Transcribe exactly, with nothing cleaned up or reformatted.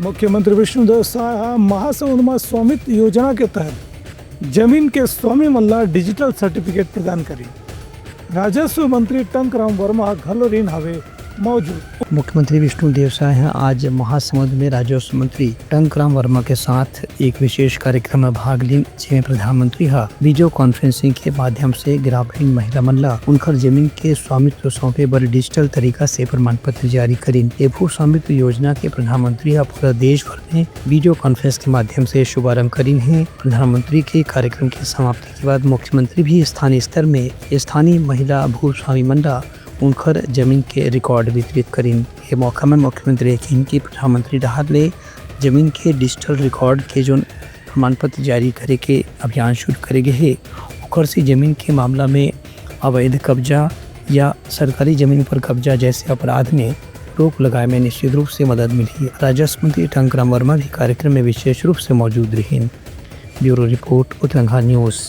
मुख्यमंत्री विष्णुदेव साय ह महासमुंद म स्वामित्व योजना के तहत जमीन के स्वामी मन ला डिजिटल सर्टिफिकेट प्रदान करिन। राजस्व मंत्री टंकराम वर्मा ह घलो रिन हवे मौजूद। मुख्यमंत्री विष्णुदेव साय ह आज महासमुंद में राजस्व मंत्री टंकराम वर्मा के साथ एक विशेष कार्यक्रम में भाग लीन, जेमे प्रधानमंत्री ह वीडियो कॉन्फ्रेंसिंग के माध्यम से ग्रामीण महिला मन ला उनकर जमीन के स्वामित्व सौंपे बर डिजिटल तरीका से प्रमाण पत्र जारी करिन। ये भू स्वामित्व योजना के प्रधानमंत्री ह पूरा देश भर में वीडियो कॉन्फ्रेंस के माध्यम से शुभारंभ करिन हे। प्रधानमंत्री के कार्यक्रम के समाप्ति के बाद मुख्यमंत्री भी स्थानीय स्तर में स्थानीय महिला भू स्वामी मन ला उनकर जमीन के रिकॉर्ड वितरित करिन। ये मौका में मुख्यमंत्री ह कहिन कि प्रधानमंत्री डहार ले जमीन के डिजिटल रिकॉर्ड के जोन प्रमाण पत्र जारी करे के अभियान शुरू करे गे हे, ओकर से जमीन के मामला में अवैध कब्जा या सरकारी जमीन पर कब्जा जैसे अपराध में रोक लगाए में निश्चित रूप से मदद मिलही। राजस्व मंत्री टंकराम वर्मा भी कार्यक्रम में विशेष रूप से मौजूद रहिन। ब्यूरो रिपोर्ट, उतरंगा न्यूज़।